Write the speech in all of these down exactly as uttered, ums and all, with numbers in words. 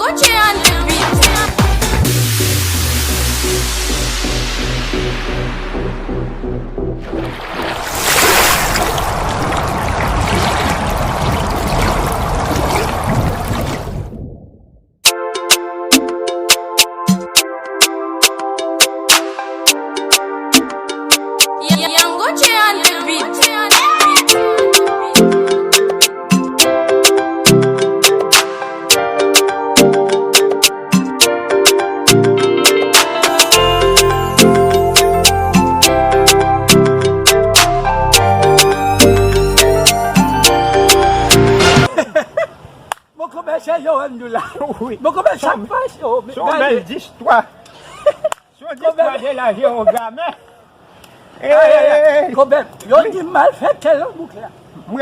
Oche on the beat. Young Oche on the beat. Mwen konpè se Johann Doula. Wi. Mwen konpè sa k pase. Se yon bèl istwa. Se yon istwa de la vie, yon gramè. Konpè, yo di malfektè nan bouk la.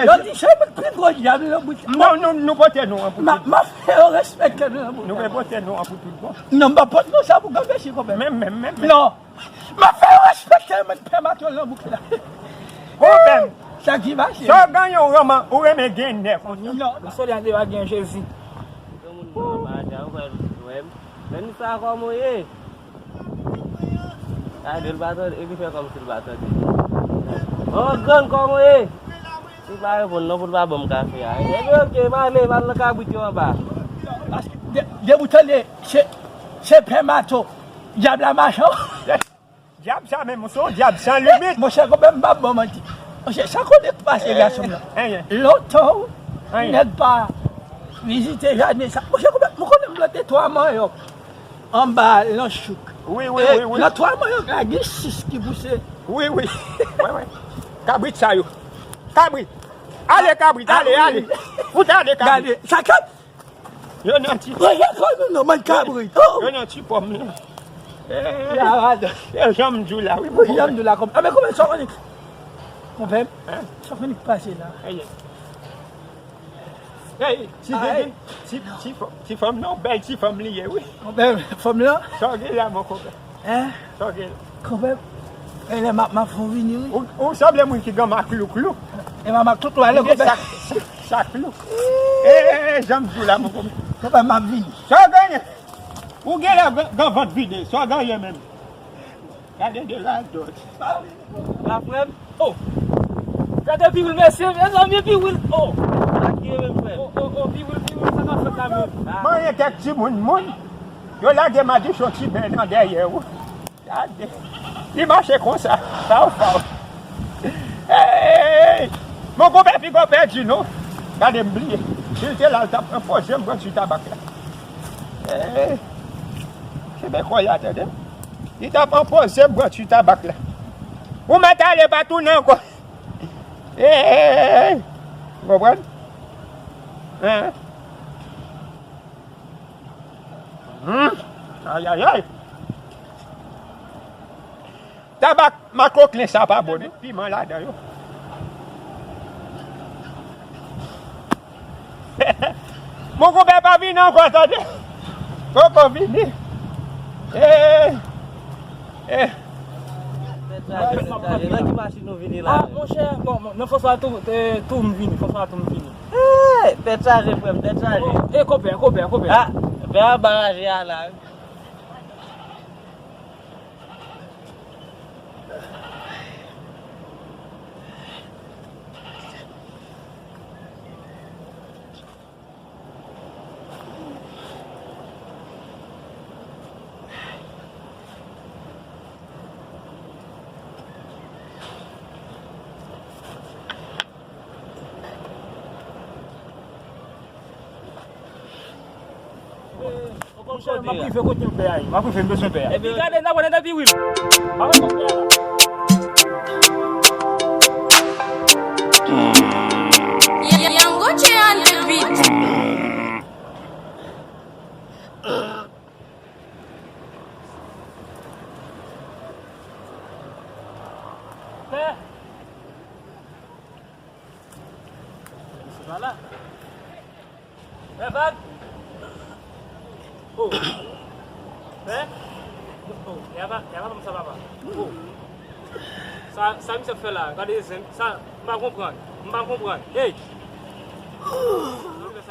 Yo di se pi gwo dyab nan bouk la. Non, nou, nou pote non an pou tout. M ap fè yo respekte nou nan bouk la. Nou pote non an pou tout bon. Non, m pa pot non sa pou konpè si konpè. Menm, menm, menm. Non. M ap fè yo respekte mwen pè mato nan bouk la. Konpè m. Sa ki pase? Sa w genyen w renmen, ou renmen gen nèf. Non. Ou sòti an deba gen Jezi. Granmoun nan pa ajan, ou wè, wè m. Men sa kòman w ye? Gade l pa tande, epi fè kòmsi l pa tande. O, grann, kòman w ye? Li pa reponn non pou l pa ban m kafe a. Epi oke, m ale, m al nan kabrit yo anba. Paske de, depi w tande se, se pè mato, dyab la mache. Dyab sa menm, se yon dyab san limit. Monchè, konpè m p ap ba w manti. Monchè, sa konnen k pase gason m nan. Lontan wi, nèg pa vizite jaden sa. Monchè, konpè m konnen m plante twa manyòk anba lan chouk. Wi, wi, wi, wi. Nan twa manyòk la, gen sis ki pouse. Wi, wi. Wè, wè. Kabrit sa yo. Kabrit. Ale, kabrit, ale, ale. Fout ale, kabrit. Gade, sa k ap Yo nan ti. Yo nan ti pòm nan. Yo nan ti pòm nan. E, e, e, jan m di w la, wi. Jan m di w la, kòm, a, men kòman sa w konn, konpè m? Sa w konn pase la? Ey, ti, ti, ti fanm nan, bèl ti fanm li ye, wi. Konpè m, fanm lan? Sa w gen la, mon konpè? Hein? Sa w gen? Konpè, e lè m ap, m ap fè w vini, wi. Ou, ou sanble moun ki gen maklouklou. E m a maklouklou, ale konpè. Sa, sa, sa klou. E, e, e, jan m di w la, mon konpè. Konpè, m ap vini. Sa w genyen? Ou genlè gen, gen vant vide. Sa w genyen menm? Gade de radòt. La frè m. Oh! Gade piwil, mesye, mezanmi, piwil. Oh! Sa k ye menm, frè m? Oh, oh, oh, piwil, piwil, sa k ap fèt la menm? Manyen kèk timoun, moun, yo lage madichon ti bè nan dèyè w. Gade. Li mache konsa. Faw, faw. Hey! Mon konpè, piga w pèdi, non. Gade, m bliye. Si l te la, l t ap pran pòz, m pran ti tabak la. Hey! Se bèk kò y a, tande. Li t ap anpoze m pran ti tabak la. Ou mèt ale, pa tounen ankò. Ey, ey, ey, ey. Ou konprann? Hein? Hmm. Ayayay. Tabak makoklen sa pa bon, non. Piman ladan yo. Mon konpè pa vini ankò, tande. Poko vini. Eh, eh. Tèt chaje, tèt chaje. Nan ki machin nou vini la? Ah, monchè, bon, bon, nan François tou, eh, tou m vini, François tou m vini. Eh, tèt chaje, frè m, tèt chaje. Eh, konpè, konpè, konpè. Ah, pè a baraje a la. Monchè, m ap rive kote m pè a ye. M ap rive, m bezwen pè a. Epi gade, n ap wè nan epi wi. M ap wè kote pè a la. Young Oche on the beat. Pè. Misye pa la. Pè Fab. Oh. Pè. Oh, y a pa, y a pa konn sa papa. Oh. Sa, sa misye ap fè la? Gade zen, sa, m pa konprann. M pa konprann. Hey.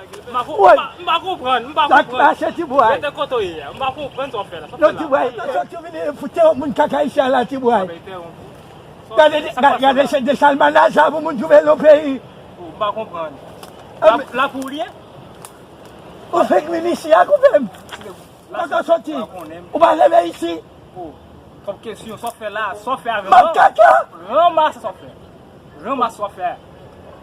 M pa konprann, m pa konprann, m pa konprann. Sa k pase, ti bway? Rete kote w ye a. M pa konprann sa w fè la. Sa w fè la? Non, ti bway, sa w soti vini fout yon moun kaka isi a la, ti bway. Gade, gade, gade, se desalmanaj sa pou moun twouve nan peyi. M pa konprann. La pou w li ye? Ou fèk vin isi a, koupe m. Kote w soti? Ou pa leve isi? Kòm kesyon, sa w fè la, sa w fè avè m? Makaka! Ranmase sa w fè. Ranmase sa w fè.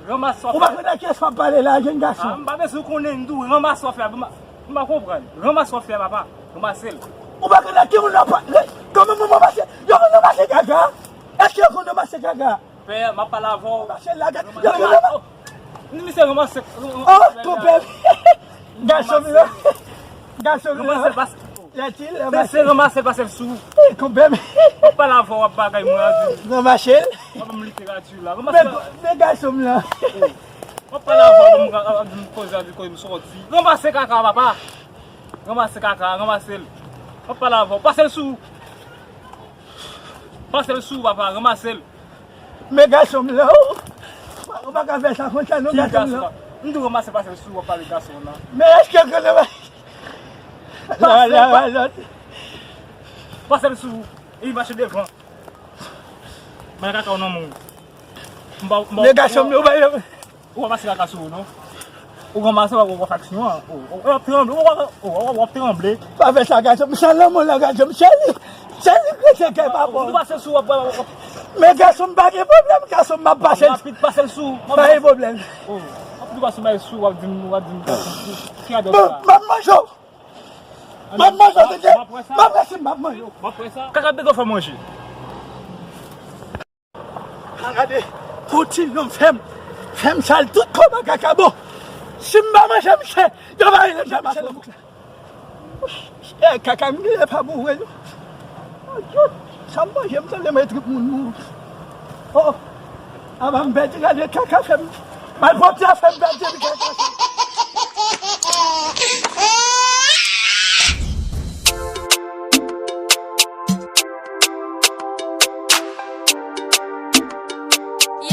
Ranmase sa w fè. Ou pa konn a kiyès w ap pale la, jenn gason? M pa bezwen konnen, m di w ranmase sa w fè. M pa konprann. Ranmase sa w fè, papa. Ranmase l. Ou pa konn a ki moun w ap pale? Kòman moun ranmase? Yo konn ranmase kaka? Èske yo konn ranmase kaka? Pè, m ap pale avè w. Mache la, gade. Yo, yo, yo. Ni misye ranmase. Oh, konpè. Gason m yo. Gason m yo. Ranmase l, pase. Lè ti, lè mache. Ranmase l, pase l sou. Konpè m. M ap pale avè w, w ap bagay mwen a di. Ranmase l. W ap ban m literati la. Ranmase l. Men gason m lan. M ap pale avè w, w ap di m koze a, di koze m soti. Ranmase kaka, papa. Ranmase kaka, ranmase l. M ap pale avè w, pase l sou. Pase l sou, papa, ranmase l. Men gason m lan, ou pa ka fè sa konsa non, gason m lan. M di w ranmase pase l sou, w ap pale gason w lan. Men èske ke le... La, la, la, la. Pase l sou, e mache devan. Mwen kaka w nan men w. M pa, m pa... Men gason m, ou pa... Ou pa pase kaka sou ou, non. Ou ranmase, w ap, w ap aksyon an. Ou, ou, w ap tranble, ou, ou, ou, w ap tranble. Pa fè sa, gason m, sa lanmò la, gason m, cheri. Cheri, rete kè pa bon. Ou pase sou, w ap, w ap, w ap... Men gason m, pa gen pwoblèm, gason m, m ap pase l. Rapid, pase l sou. Pa gen pwoblèm. Oh, w ap di pase m sou, w ap di m, w ap di m, ki adòs sa? M ap manje w. M ap manje w, tande? M ap resi, m ap manje w. W ap wè sa? Kaka, bèk ou fè manje. A gade, poutine yo fè m, fè m sal tout kò m ak kaka. Bon, si m pa manje misye, yo va rele m Jean Michel. E kaka m genlè pa boure non. Sa m manje, m tande mwen trip moun mouri. Oh, avan m pèdi, gade kaka fè m. Malpwòpte a fè m pèdi epi kaka fè m.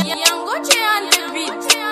Young Gucci on the beat.